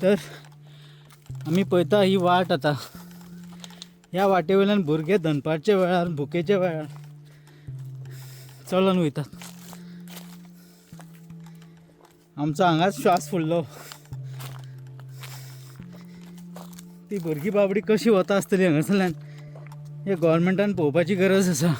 तर आमी पळयता ही वाट आतां, ह्या वाटे वयल्यान भुरगे दनपारच्या वेळार भुकेच्या वेळार चलोन वयतात. आमचो हांगाच श्वास फुडलो. ती भुरगीं बाबडी कशी वता आसतली हांगासरल्यान हे गोवोरमेंटान पळोवपाची गरज आसा.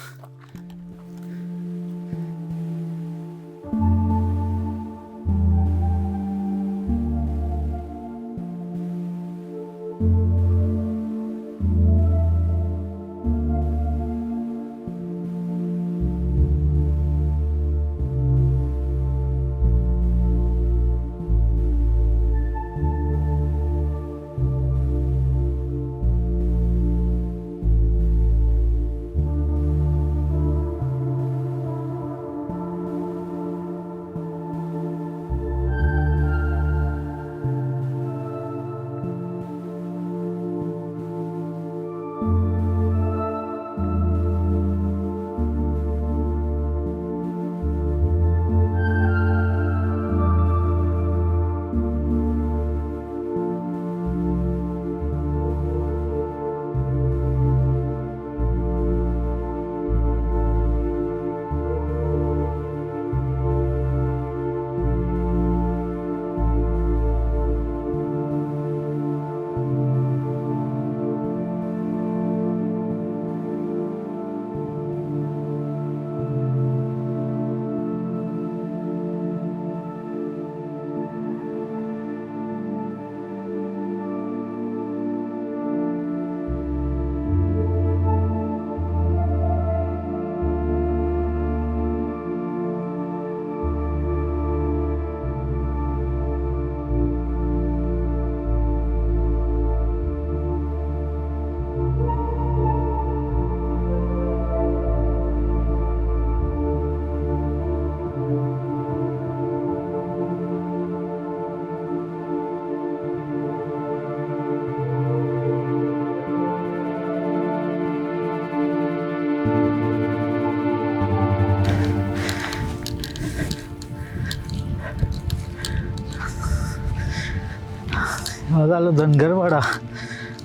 हो जालो धनगरवाडा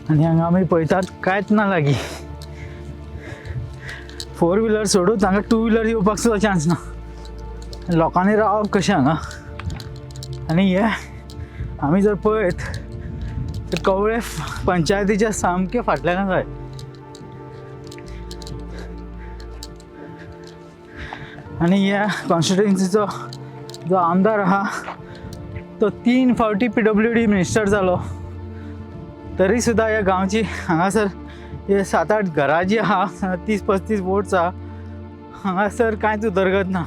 आनी हांगा आमी पळयतात कांयच ना लागीं. फोर व्हिलर सोडून हांगा टू व्हिलर येवपाक सुद्दां चान्स ना. लोकांनी रावप कशें हांगा. आनी हे आमी जर पळयत तर कवळे पंचायतीच्या सामके फाटल्यान आसा. आनी ह्या कॉन्स्टिट्युएन्सीचो जो आमदार आहा तो 3 फावटी PWD minister जालो, तरी सुद्दां ह्या गांवची हांगासर हे 7-8 घरां जी आहा, 30-35 वोट्स आहा, हांगासर कांयच उदरगत ना.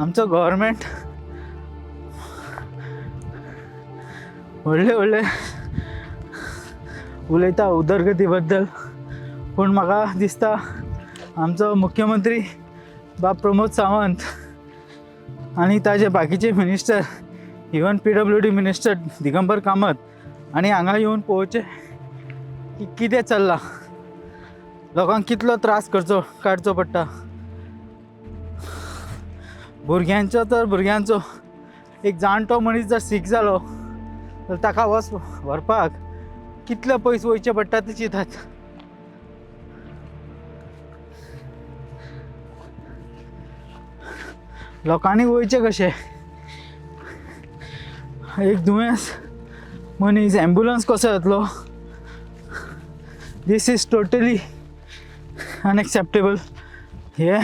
आमचो गव्हर्मेंट व्हडले व्हडले उलयता उदरगती बद्दल, पूण म्हाका दिसता आमचो मुख्यमंत्री बाब प्रमोद सावंत आनी ताजे बाकीचे minister, even PWD minister Digambar Kamat आनी हांगा येवन पळोवचें की कितें चल्लां, लोकांक कितलो त्रास करचो काडचो पडटा. भुरग्यांचो तर भुरग्यांचो एक जाणटो मनीस जर सीक जालो तर ताका वच व्हरपाक कितले पयस वयचे पडटा ते चिंतात. लोकांनी वयचें कशें, एक दुयेंस मनीस एम्बुलन्स कसो येतलो? This is totally unacceptable. हे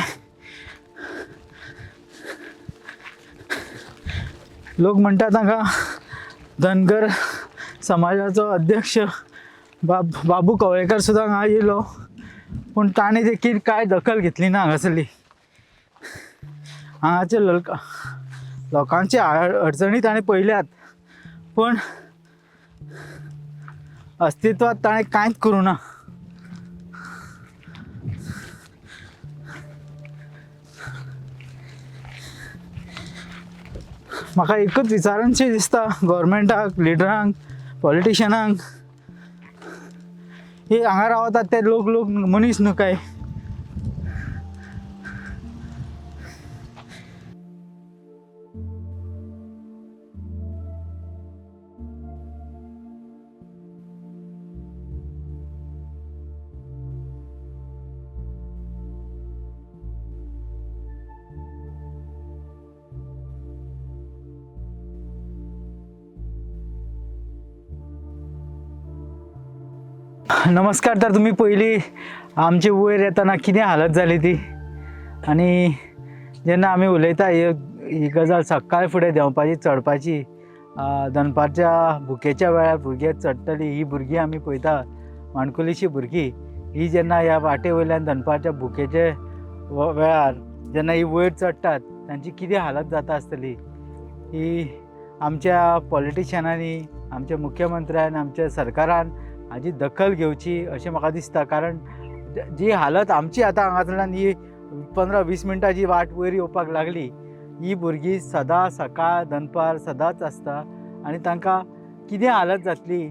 लोक म्हणटात तांकां धनगर समाजाचो अध्यक्ष बाबू कवळेकर सुद्दां हांगा येयलो, पूण ताणें देखील कांय दखल घेतली ना हांगासरली. हांगाचे लोकांचे अडचणी ताणें पळयल्यात, पूण अस्तित्वात ताणें कांयच करूं ना. म्हाका एकूच विचारनशें दिसता गव्हर्मेंटाक, लिडरांक, पॉलिटिशनांक, हे हांगा रावतात ते लोक लोक मनीस न्हू काय? नमस्कार. तर तुमी पयलीं आमचे वयर येतना कितें हालत जाली ती, आनी जेन्ना आमी उलयता ही ही गजाल सकाळ फुडें देंवपाची चडपाची, दनपारच्या भुकेच्या वेळार भुरगे चडटली ही भुरगीं आमी पळयता, माणकुलीशी भुरगीं ही जेन्ना ह्या वाटे वयल्यान दनपारच्या भुकेचे वेळार जेन्ना ही वयर चडटात तांची कितें हालत जाता आसतली ही आमच्या पॉलिटिशियनांनी, आमच्या मुख्यमंत्र्यान, आमच्या सरकारान हाजी दखल घेवची अशें म्हाका दिसता. कारण जी हालत आमची आतां हांगासरल्यान ही 15-20 मिनटां जी वाट वयर येवपाक लागली, ही भुरगीं सदां सकाळ दनपार सदांच आसता आनी तांकां कितें हालत जातली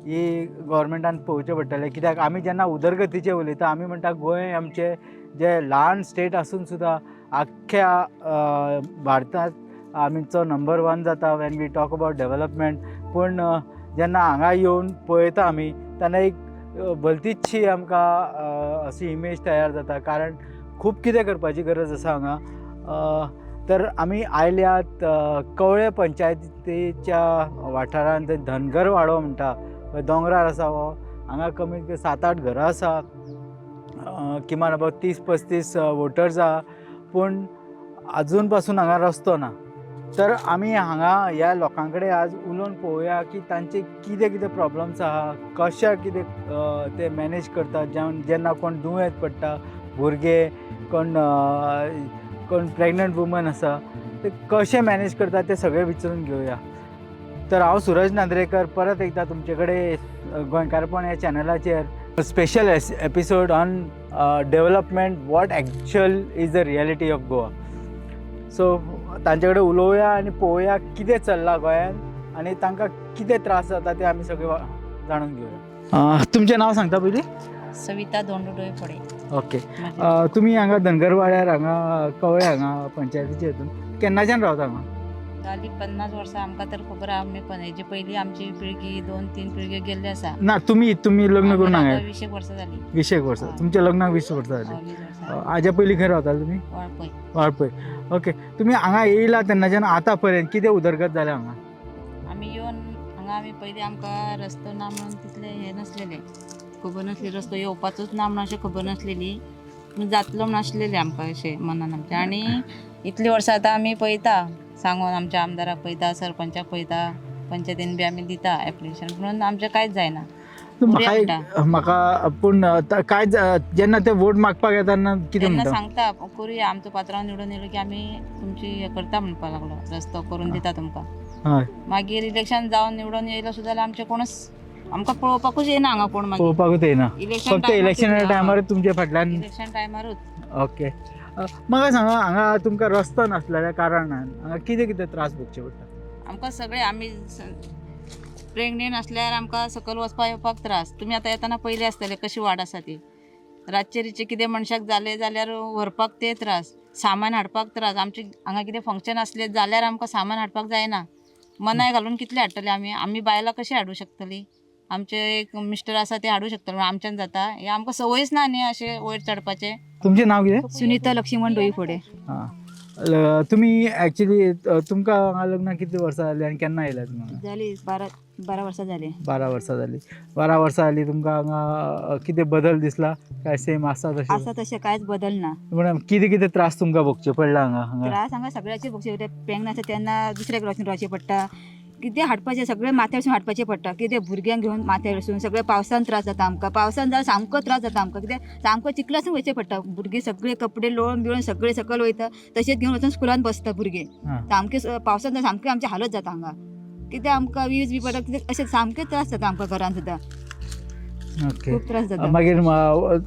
ही गोवोरमेंटान पळोवचें पडटलें. कित्याक आमी जेन्ना उदरगतीचें उलयता आमी म्हणटा गोंय आमचें जें ल्हान स्टेट आसून सुद्दां आख्ख्या भारतांत आमचो नंबर 1 जाता when we talk about development. पूण जेन्ना हांगा येवन पळयता आमी तेन्ना एक भलतीचशी आमकां अशी इमेज तयार जाता, कारण खूब कितें करपाची गरज आसा हांगा. तर आमी आयल्यात कवळे पंचायतीच्या वाठारांत, धनगर वाडो म्हणटा पळय, दोंगरार आसा हो. हांगा कमीत कमी 7-8 घरां आसा, किमान अबावट 30-35 वोटर्स आहा, पूण आजून पासून हांगा रस्तो ना. तर आमी हांगा ह्या लोकां कडेन आज उलोवन पळोवया की तांचे कितें कितें प्रॉब्लम्स आहा, कशे कितें ते मॅनेज करतात, जेन्ना कोण दुयेंत पडटा, भुरगे कोण कोण प्रेग्नंट वुमन आसा ते कशें मॅनेज करतात ते सगळें विचारून घेवया. तर हांव सुरज नांद्रेकर परत एकदां तुमचे कडेन गोंयकारपण ह्या चॅनलाचेर special episode on development, what actual is the reality of Goa. So तांचे कडेन उलोवया आनी पळोवया कितें चल्लां गोंयांत आनी तांकां कितें त्रास जाता ते आमी सगळे जाणून घेवया. तुमचें नांव सांगता पयलीं? सविता धोंडू डोईफोडे. ओके. तुमी हांगा धनगरवाड्यार हांगा कवळे हांगा पंचायतीचे हितून केन्नाच्यान रावता हांगा? जाली 50 वर्सां आमकां तर खबर आहा. आमी हेजे पयलीं आमची पिळगी 2-3 पिळग्यो गेल्ली आसा. ना, तुमी तुमी लग्न करून हांगा 20 वर्सां जाली. 20 वर्सां? तुमच्या लग्नाक 20 वर्सां जाली? 20 वर्सां. हाज्या पयलीं खंय रावताले तुमी? वाळपय. वाळपय. ओके. तुमी हांगा येयला तेन्नाच्यान आतां पर्यंत कितें उदरगत जाल्या हांगा? आमी येवन हांगा आमी पयलीं आमकां रस्तो ना म्हणून तितले हें नासलेलें, खबर नासली, रस्तो येवपाचोच ना म्हणून अशें खबर नासलेली, पूण जातलो म्हणून आसलेलें आमकां अशें मनान आमच्या. आनी इतलीं वर्सां आतां आमी पळयता, सांगून आमच्या आमदाराक पळयता, सरपंचाक पळयता, पंचायतीन बी आमी दिता एप्लिकेशन, म्हणून आमचें कांयच जायना. म्हाका एक म्हाका पूण काय जेन्ना ते वोट मागपाक येता तेन्ना कितें तेन्ना म्हणटा? सांगता करूया, आमचो पात्रांव निवडून येयलो की आमी तुमची हें करता म्हणपाक लागलो, रस्तो करून दिता तुमकां. हय. मागीर इलेक्शन जावन निवडून येयलो सुद्दां जाल्यार आमचें कोणूच आमकां पळोवपाकूच येना हांगा कोण. मागीर पळोवपाकूच येना, इलेक्शन फक्त इलेक्शना टायमार तुमच्या फाटल्यान. इलेक्शन टायमारूच. ओके. म्हाका सांगा, हांगा तुमकां रस्तो नासलेल्या कारणान हांगा कितें कितें त्रास भोगचे पडटा? आमकां सगळे आमी प्रेग्नेंट आसल्यार आमकां सकयल वचपा येवपाक त्रास. तुमी आतां येतना पयलीं आसतले कशी वाड आसा ती. रातचे रिचे कितें मनशाक जालें जाल्यार व्हरपाक ते त्रास, सामान हाडपाक त्रास. आमचे हांगा कितें फंक्शन आसलें जाल्यार आमकां सामान हाडपाक जायना. मनाय घालून कितलें हाडटले आमी? आमी बायलां कशीं हाडूं शकतलीं? आमचे एक मिस्टर आसा ते हाडूं शकतले, पूण आमच्यान जाता हें आमकां संवयच ना न्ही अशें वयर चडपाचें. तुमचें नांव कितें? सुनीता लक्ष्मण डोईफोडे. हां, तुमी एक्चुली तुमकां हांगा लग्नाक कितलीं वर्सां जालीं आनी केन्ना येयला तुमी हांगा? झाली 12 वर्सां झाली. 12 वर्सां जालीं. 12 वर्सां जालीं. तुमकां हांगा कितें बदल दिसला काय सेम आसा तशें? आसा तशें कांयच बदल ना. पूण कितें कितें त्रास तुमकां भोगचे पडला हांगा हांगा? त्रास हांगा सगळ्याचे भोगचे पडटा. प्रेग्नंट आसा तेन्ना दुसऱ्याक वचून रावचें पडटा, कितें हाडपाचें सगळें माथ्यार हाडपाचें पडटा, कितें भुरग्यांक घेवन माथ्यार वचून सगळें पावसान त्रास जाता आमकां. पावसान जाल्यार सामको त्रास जाता आमकां, कितें सामको चिखलासून वयचें पडटा. भुरगीं सगळे कपडे लोळून बिळून सगळे सकयल वयता, तशेंच घेवन वचून स्कुलान बसता भुरगीं. सामकें पावसान जाल्यार सामकें आमचें हालत जाता हांगा. कितें आमकां वीज बी पडटा कितें अशें सामकें त्रास जाता आमकां घरान सुद्दां. ओके. खूब त्रास जाता. मागीर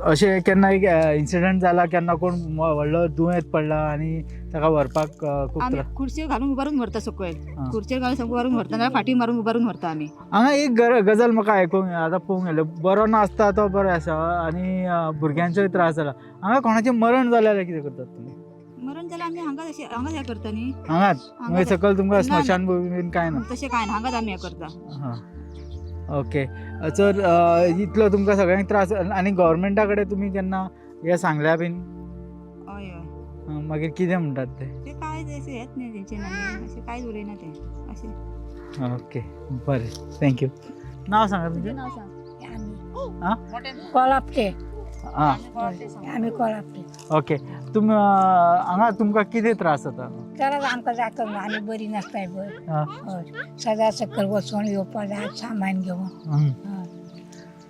अशें केन्ना एक इन्सिडंट जाला, केन्ना कोण व्हडलो दुयेंत पडला आनी ताका व्हरपाक खूब आमी त्रास? खुर्चेर घालून उबारून व्हरता सकयल, खुर्चेर घालून सगळें उबारून व्हरता, नाल्यार फाटी मारून उबारून व्हरता आमी. हांगा एक गजाल म्हाका आयकूंक आतां पळोवंक गेलें, बरो नासता तो बरो आसा आनी भुरग्यांचोय त्रास जाला. हांगा कोणाचें मरण जालें जाल्यार कितें करतात तुमी? मरण जाल्यार आमी हांगाच अशें हांगाच हें करता न्ही. हांगाच मागीर सकयल तुमकां ना, स्मशान भूमी बीन कांय ना? तशें कांय ना, हांगाच आमी हें करता. हां, ओके. सर इतलो तुमकां सगळ्यांक त्रास आनी गव्हर्मेंटा कडेन तुमी केन्ना हें सांगल्या बीन? हय हय. मागीर कितें म्हणटात ते? ते कांय अशें हेंच न्ही तेंचें ना अशें कांयच उलयना ते अशें. ओके, बरें, thank you. नांव सांगा तुमचें? नांव सांग. हा कोलापटे. हा. आमी कोलापटे. ओके, तुम हांगा तुमकां कितें त्रास जाता? त्रास आमकां जाता न्हू, आमी बरी नासताय पळय. हा. हय, सदां सकयल वचोन येवपा जाय सामान घेवन. हम्म. हय.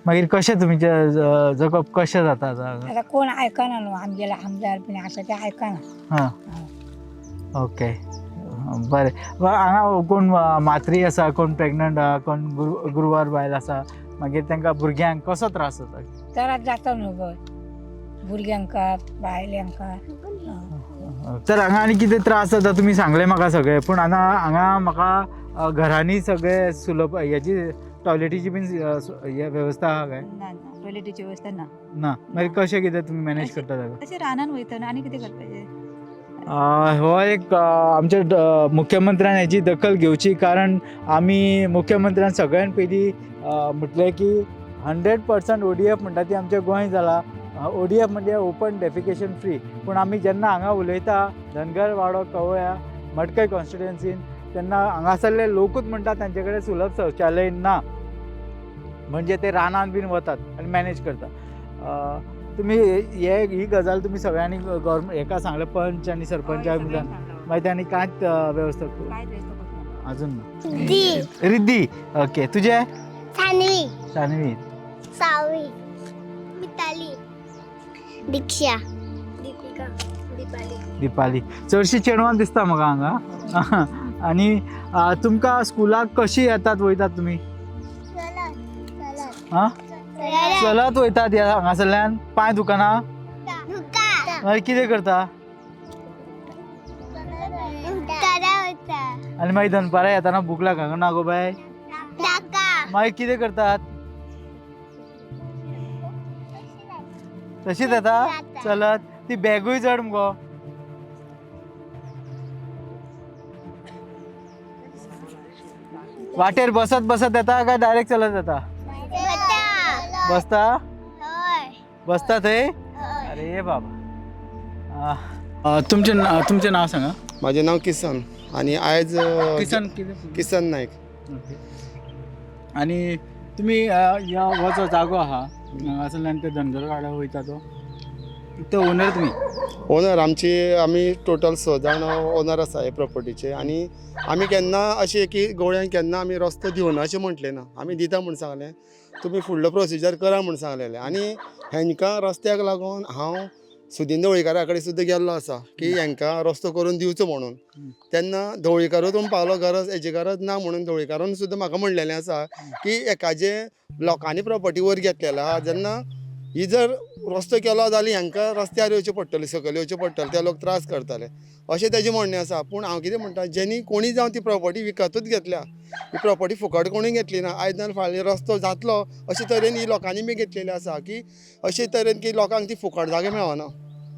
मागीर कशें तुमचें जगप कशें जाता आतां? आतां कोण आयकना न्हू, आमगेले आमदार बीन आसा ते आयकना. हां, ओके, बरें. हांगा कोण मात्री आसा, कोण प्रेग्नंट आहा, कोण गुरवार बायल आसा, मागीर तांकां भुरग्यांक कसो त्रास जाता? त्रास जाता न्हू गो भुरग्यांक, बायल्यांक. हय. तर हांगा आनी कितें त्रास जाता तुमी सांगले म्हाका सगळे, पूण हांगा हांगा म्हाका घरांनी सगळे सुलभ हेजी टॉयलेटीची बीन हे वेवस्था आहा काय? ना ना, टॉयलेटीची वेवस्था ना. ना? मागीर कशें कितें तुमी मॅनेज करता ताका? तशें रानान वयतना आनी कितें करपाचें? हो एक आमच्या मुख्यमंत्र्यान हेची दखल घेवची, कारण आमी मुख्यमंत्र्यान सगळ्यान पयलीं म्हटलें की 100% ODF म्हणटा ती आमच्या गोंय जाला. ODF म्हणजे ओपन डेफिकेशन फ्री. पूण आमी जेन्ना हांगा उलयता धनगर वाडो कवळ्या मडकय कॉन्स्टिट्युएन्सीन, तेन्ना हांगासरले लोकूच म्हणटा तांचे कडेन सुलभ शौचालय ना, म्हणजे ते रानान बीन वतात आनी मॅनेज करता. तुमी हे ही गजाल तुमी सगळ्यांनी गव्हर्मेंट हेका सांगलें, पंच आनी सरपंचाक हय, बी सगळ्यांक सांगलां. मागीर तांणी कांयच वेवस्था कांयच वेवस्था करूंक ना. अजून ना. दी. रिद्धी, ओके. तुजे? सानवी. सानवी. सावी, मिताली, दीक्षा, दीपिका, दीपाली. दीपाली. चडशी चेडवां दिसता म्हाका हांगा. आनी तुमकां स्कुलाक कशी येतात वयतात तुमी? चलत चलत. आं, चलत वयतात? ह्या हांगासरल्यान पांय दुखना? मागीर कितें करता? आनी मागीर दनपारां येताना भूक लागना गो बाय? मागीर कितें करतात? तशीच येता चलत? ती बॅगूय जड मुगो. वाटेर बसत बसत येता काय डायरेक्ट चलत येता? बसता बसता थंय? अरे बाबा. तुमचें तुमचें नांव सांगा. माझे नाव किसन आणि आयज किसन कितें? किसन नाईक. ओके. आनी तुमी ह्या हो जो जागो आहा हांगासरल्यान ते धनगर वाड्यार वयता तो तो ओनर तुमी? ओनर आमची, आमी टोटल 6 जाण ओनर आसा हे प्रॉपर्टीचे. आनी आमी केन्ना अशें की गवळ्यांक केन्ना आमी रस्तो दिवना अशें म्हटलें ना. आमी दिता म्हूण सांगलें, तुमी फुडलो प्रोसिजर करा म्हूण सांगलेलें. आनी हेंकां रस्त्याक लागून हांव सुदीन ढवळीकारा कडेन सुद्दां गेल्लो आसा की हेंकां रस्तो करून दिवचो म्हणून. तेन्ना ढवळीकारूच म्हणपाक लागलो गरज हेजी गरज ना म्हणून. ढवळीकारान सुद्दां म्हाका म्हणलेलें आसा की एकाचे लोकांनी प्रॉपर्टी वयर घेतलेलो आहा, जेन्ना ही जर रस्तो केलो जाल्यार हांकां रस्त्यार येवचें पडटलें, सकयल येवचें पडटलें, ते लोक त्रास करतले अशें तेजें म्हणणें आसा. पूण हांव कितें म्हणटा, जेणी कोणी जावं ती प्रॉपर्टी विकतूच घेतल्या, ही प्रॉपर्टी फुकट कोणी घेतली ना. आयज ना फाल्यां रस्तो जातलो अशे तरेन ही लोकांनी बी घेतलेली आसा की अशे तरेन की लोकांक ती फुकट जागा मेळना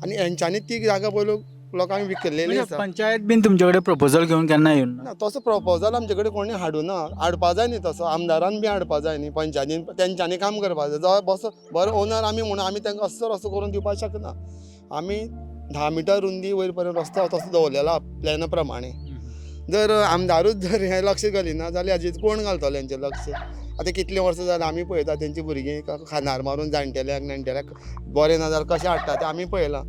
आनी हेंच्यांनी ती जागा पयलू लोकांक विकलेली म्हणजे आसा. पंचायत बीन तुमचे कडेन प्रपोजल घेवन केन्ना येवन ना? ना, तसो प्रपोजल आमचे कडेन कोणी हाडूना. हाडपा जाय न्ही तसो, आमदारान बी हाडपा जाय न्ही, पंचायतीन तेंच्यांनी काम करपा जाय. जावं बसो बरो ओनर आमी म्हणून आमी तांकां असो रस्तो करून दिवपाक शकना. आमी 10 मिटर रुंदी वयर पर्यंत रस्तो तसो दवरलेलो आहा प्लॅना प्रमाणे. जर आमदारूच जर हें लक्ष घालिना जाल्यार हाजेर कोण घालतलो हेंचें लक्ष? आतां कितलीं वर्सां जालीं आमी पळयता तेंची भुरगीं खांदार मारून जाणटेल्याक नेणटेल्याक बरें ना जाल्यार कशें हाडटा तें आमी पळयलां.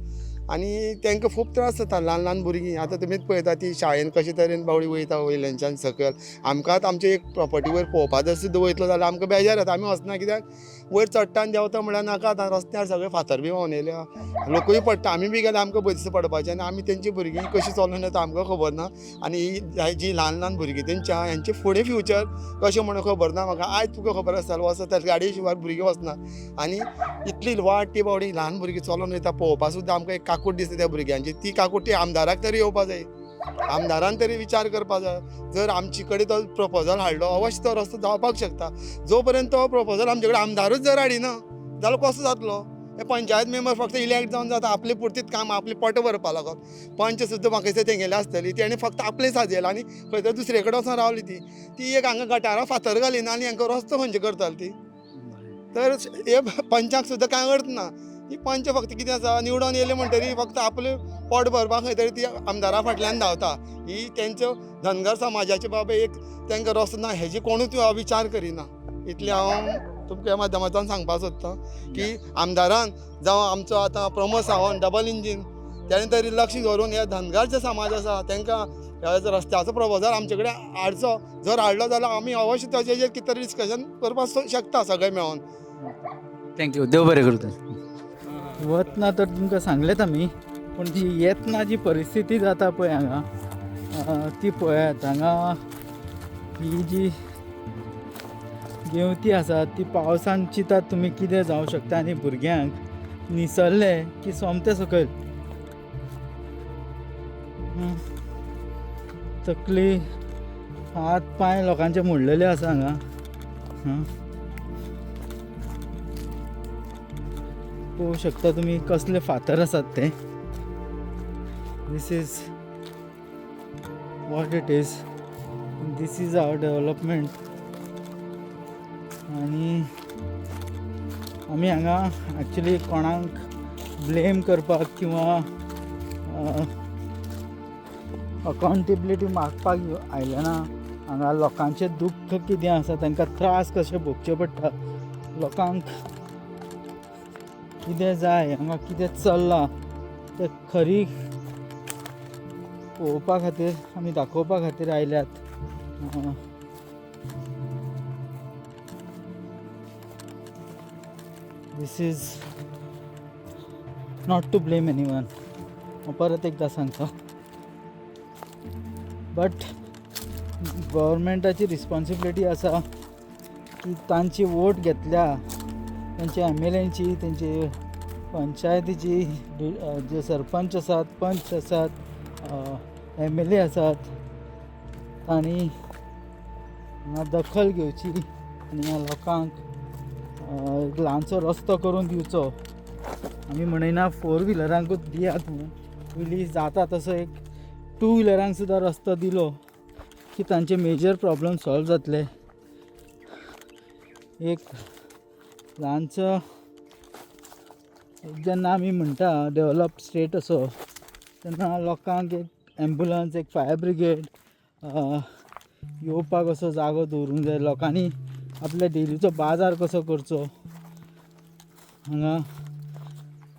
आनी तांकां खूब त्रास जाता, ल्हान ल्हान भुरगीं. आतां तुमीच पळयता ती शाळेन कशे तरेन बावडी वयता वयल्यानच्यान सकयल. आमकांच आमचे एक प्रॉपर्टी वयर पळोवपा जर सुद्दां वयतलो जाल्यार आमकां बेजार येता. आमी वचना कित्याक वयर चडटा आनी देंवता म्हळ्यार नाका. आतां रस्त्यार सगळे फातर बी व्हांवन येयल्या, लोकूय पडटा, आमी बी गेल्यार आमकां भंय दिसता पडपाचें. आनी आमी तेंची भुरगीं कशीं चलोन येता आमकां खबर ना. आनी ही जी ल्हान ल्हान भुरगीं तेंच्या हेंचें फुडें फ्युचर कशें म्हणून खबर ना म्हाका. आयज तुका खबर आसता वचत जाल्यार गाडये शिवाय भुरगीं वचना. आनी इतली वाट ती बावडी ल्हान भुरगीं चलोन वयता पळोवपा सुद्दां आमकां एक काकूट दिसता त्या भुरग्यांची. ती काकूट ती आमदाराक तरी येवपा जाय, आमदारान तरी विचार करपा जाय. जर आमचे कडेन तो प्रपोजल हाडलो अवश्य तो रस्तो जावपाक शकता. जो पर्यंत तो प्रपोजल आमचे कडेन आमदारूच जर हाडिना जाल्यार कसो जातलो? हे पंचायत मेंबर फक्त इलेक्ट जावन जाता, आपले पुरतीच काम, आपले पोट भरपा लागून. पंच सुद्दां म्हाका दिसता तेंगेले आसतली, तेणें फक्त आपलें साजयलां आनी खंय तरी दुसरे कडेन वचोन रावली ती. ती एक हांगा गटारां फातर घालिना आनी हांकां रस्तो खंयचे करताली ती. तर हे पंचाक सुद्दां कांय अर्थ ना. ही पंच फक्त कितें आसा, निवडून येयले म्हणटरी फक्त आपलें पोट भरपाक खंय तरी ती आमदारा फाटल्यान धांवता. ही तेंच्यो धनगर समाजाचे बाबा एक तांकां रस्तो ना हेजी कोणूच विचार करिना. इतलें हांव तुमकां ह्या माध्यमांतल्यान सांगपाक सोदता की आमदारान जावं आमचो आतां प्रमोद सावंत डबल इंजीन तेणें तरी लक्ष दवरून हे धनगर जे समाज आसा तांकां ह्या रस्त्याचो प्रपोजल आमचे कडेन हाडचो. जर हाडलो जाल्यार आमी अवश्य ताचेर कितें तरी डिस्कशन करपाक शकता सगळे मेळोन. Thank you, देव बरें करूं तुमचें. वतना तर तुमकां सांगलेंच आमी, पूण जी येतना जी परिस्थिती जाता पळय हांगा ती पळयात. हांगा ही जी देंवती आसा ती पावसान चिंतात तुमी कितें जावं शकता आनी भुरग्यांक निसरले की सोमतें सकयल तकली हात पांय लोकांचे मोडलेले आसा हांगा. पळोवंक शकता तुमी कसले फातर आसात ते. This is what it is, this is our development. आनी आमी हांगा एक्चुली कोणाक ब्लेम करपाक किंवा अकाउंटेबिलिटी मागपाक आयले ना. हांगा लोकांचें दुख्ख कितें आसा, तांकां त्रास कशे भोगचे पडटा, लोकांक कितें जाय, हांगा कितें चल्लां तें खरी पळोवपा खातीर आमी दाखोवपा खातीर आयल्यात. This is not to blame anyone, हांव परत एकदां सांगता, बट गव्हर्मेंटाची रिस्पॉन्सिबिलिटी आसा की तांची वोट घेतल्या, तांच्या एम एल एची, तांची पंचायतीची, जे सरपंच आसात, पंच आसात, एम एल ए आसात, तांणी हांगा दखल घेवची आनी ह्या लोकांक एक ल्हानसो रस्तो करून दिवचो. आमी म्हणिना फोर व्हिलरांकूच दियात म्हणून, पयलीं जाता तसो एक टू व्हिलरांक सुद्दां रस्तो दिलो की तांचे मेजर प्रॉब्लम सॉल्व जातले. एक ल्हानसो जेन्ना आमी म्हणटा डेवलप स्टेट असो, तेन्ना लोकांक एक एम्बुलंस, एक फायर ब्रिगेड येवपाक असो जागो दवरूंक जाय. लोकांनी आपल्या डेलीचो बाजार कसो करचो हांगा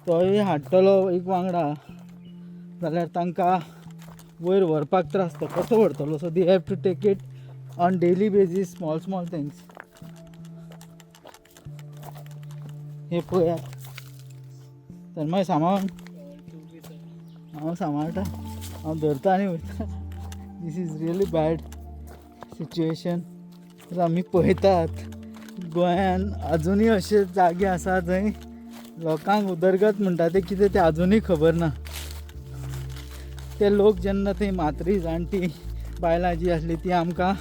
तोय हाडटलो एक वांगडा जाल्यार तांकां वयर व्हरपाक त्रास, तो कसो व्हरतलो. So they have to take it on daily basis, small small things. हे पळयात तन्मय सांबाळ, हांव सांबाळटा, हांव धरता आनी वयता. This is really bad situation. आमी पळयतात गोंयान अजुनूय अशे जागे आसा जंय लोकांक उदरगत म्हणटा तें कितें तें अजुनूय खबर ना. ते लोक जेन्ना थंय म्हात्री जाणटी बायलां जी आसली ती आमकां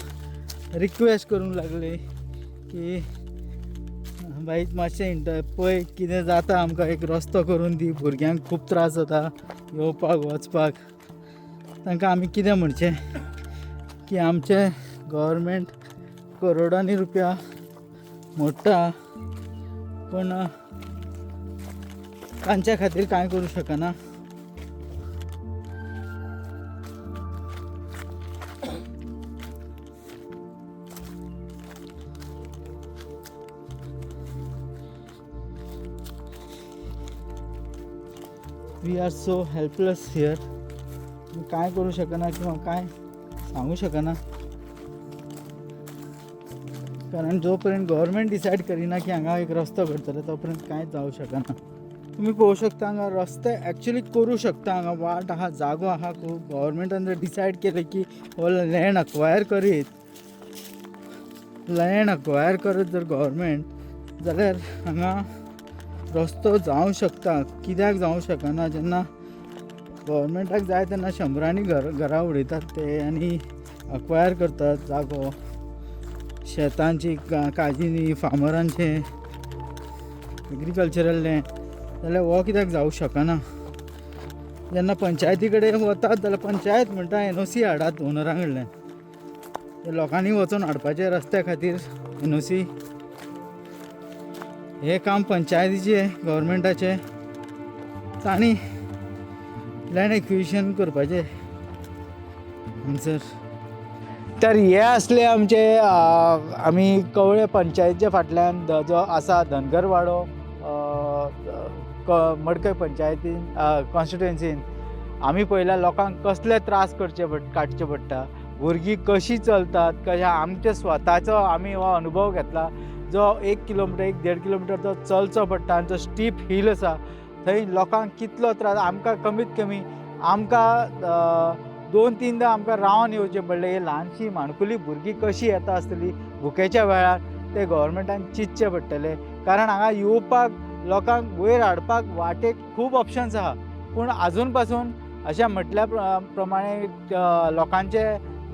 रिक्वेस्ट करूंक लागली की बाई मातशें पळय कितें जाता, आमकां एक रस्तो करून दी, भुरग्यांक खूब त्रास जाता येवपाक वचपाक. तांकां आमी कितें म्हणचें की आमचें गव्हर्मेंट करोडांनी रुपया मोडटा पूण तांच्या खातीर कांय करूं शकना. We are so helpless here. कांय करूं शकना किंवा कांय सांगू शकना, कारण जो पर्यंत गव्हर्मेंट डिसायड करिना की हांगा एक रस्तो करतले तो पर्यंत कांयच जावं शकना. तुमी पळोवंक शकता हांगा रस्ते एक्चुली करूं शकता, हांगा वाट आहा, जागो आहा खूब. गव्हर्मेंटान जर डिसायड केलें की हो लँड अक्वायर करीत, लँड अक्वायर करत जर गव्हर्मेंट, जाल्यार हांगा रस्तो जावं शकता. कित्याक जावं शकना, जेन्ना गव्हर्मेंटाक जाय तेन्ना शंबरांनी घरां उडयतात ते आनी अक्वायर करतात जागो, शेतांची, काजीनी, फार्मरांचे, एग्रीकल्चरल लँड, जाल्यार हो कित्याक जावं शकना. जेन्ना पंचायती कडेन वतात जाल्यार पंचायत म्हणटा एन ओ सी हाडात ओनरा कडल्यान, ते लोकांनी वचून हाडपाचें रस्त्या खातीर एन ओ सी. हें काम पंचायतीचें, गव्हर्मेंटाचें, तांणी लँड एक्विजिशन करपाचें. आन्सर तर हे असले आमचे आमी कवळे पंचायतीच्या फाटल्यान जो आसा धनगरवाडो मडकय पंचायतीन कॉन्स्टिट्युएन्सीन आमी पळयल्या लोकांक कसले त्रास करचे काडचे पडटा, भुरगीं कशीं चलतात, कशें आमचे स्वताचो आमी हो अनुभव घेतला जो 1 किलोमिटर 1-1.5 किलोमिटर जो चलचो पडटा आनी जो स्टीप हील आसा थंय लोकांक कितलो त्रास. आमकां कमीत कमी आमकां 2-3दा आमकां रावन येवचें पडलें. ही ल्हानशी माणकुली भुरगीं कशीं येता आसतली भुकेच्या वेळार ते गव्हर्मेंटान चिंतचें पडटलें. कारण हांगा येवपाक लोकांक वयर हाडपाक वाटेक खूब ऑप्शन्स आहा, पूण आजून पासून अशें म्हटल्या प्रमाणे लोकांचे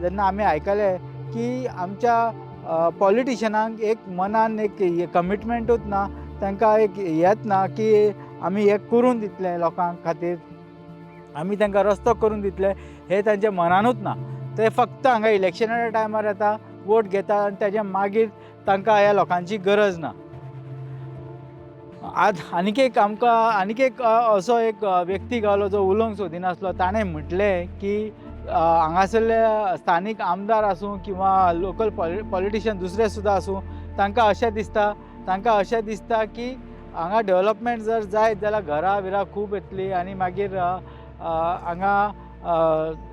जेन्ना आमी आयकलें की आमच्या पॉलिटिशनांक एक मनान एक कमिटमेंटूच ना, तांकां एक हेंच ना की आमी हें करून दितले लोकांक खातीर, आमी तांकां रस्तो करून दितले, हें तांच्या मनानूच ना. ते फक्त हांगा इलेक्शनाच्या टायमार येता, वोट घेता आनी ताच्या मागीर तांकां ह्या लोकांची गरज ना. आज आनीक एक आमकां आनीक एक असो एक व्यक्ती गावलो जो उलोवंक सोदिनासलो. ताणें म्हटलें की हांगासरले स्थानीक आमदार आसूं किंवा लोकल पॉलिटिशियन दुसरे सुद्दां आसूं, तांकां अशें दिसता की हांगा डेवलपमेंट जर जायत जाल्यार घरां बिरां खूब येतली आनी मागीर हांगा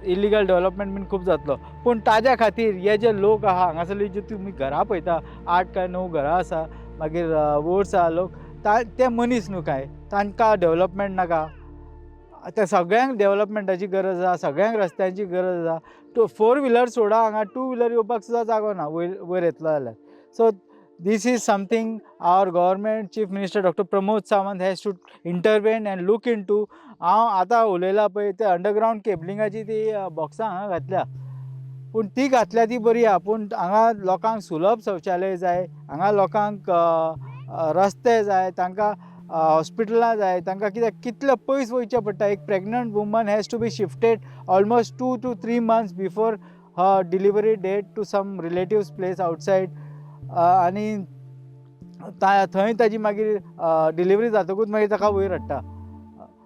इलिगल डेवलपमेंट बीन खूब जातलो. पूण ताज्या खातीर हे जे लोक आहा हांगासरली जी तुमी घरां पळयता 8 काय 9 घरां आसा, मागीर वोट्स आहा लोक, ते मनीस न्हू काय, तांकां डेवलपमेंट नाका. त्या सगळ्यांक डेवलपमेंटाची गरज आसा, सगळ्यांक रस्त्यांची गरज आसा. 4 व्हिलर सोडा, हांगा 2 व्हिलर येवपाक सुद्दां जागो ना वयर वयर येतलो जाल्यार. So this is something our government chief minister doctor Pramod Sawant has to intervene and look into. हांव आतां उलयलां पळय ते अंडरग्रावंड केबलिंगाची ती बॉक्सां हांगा घातल्या, पूण ती घातल्या ती बरी आहा, पूण हांगा लोकांक सुलभ शौचालय जाय, हांगा लोकांक रस्ते जाय, तांकां हॉस्पिटलां जाय, तांकां कित्याक कितले पयस वयचें पडटा. एक pregnant woman has to be shifted almost 2 to 3 months before her delivery date to some relatives place outside, आनी थंय ताजी मागीर डिलिवरी जातकूच मागीर ताका वयर हाडटा.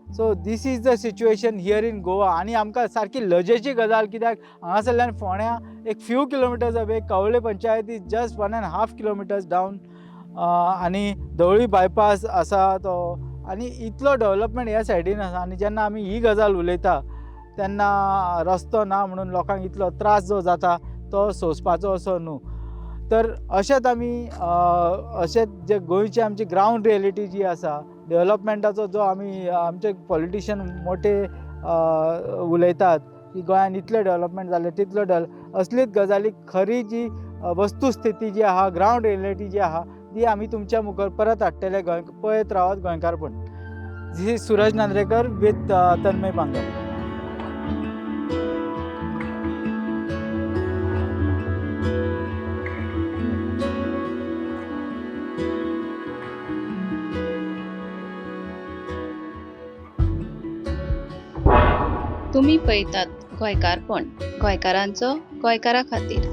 So this is the situation here in Goa. आनी आमकां सारकी लजेची गजाल कित्याक हांगासरल्यान फोंड्या एक few kilometres away, Kavale panchayat is just 1.5 kilometres down, आनी धवळी बायपास आसा तो, आनी इतलो डेवलपमेंट ह्या सायडीन आसा. आनी जेन्ना आमी ही गजाल उलयता तेन्ना रस्तो ना म्हणून लोकांक इतलो त्रास जो जाता तो सोंसपाचो असो न्हू. तर अशेंच आमी अशेंच जे गोंयची आमची ग्रावंड रियलिटी जी आसा डेवलपमेंटाचो जो आमी आमचे पॉलिटिशियन मोठे उलयतात की गोंयान इतलें डेवलपमेंट जालें तितलो डेवलप, असलीच गजाली खरी जी वस्तुस्थिती जी आहा, ग्रावंड रियलिटी जी आहा ती आमी तुमच्या मुखार परत हाडटले. गोंय पळयत रावात गोंयकारपण. This is Suraj Nandrekar with Tanmay Banga. तुम्ही पळयतात गोंयकारपण, गोंयकारांचो गोंयकारा खातीर.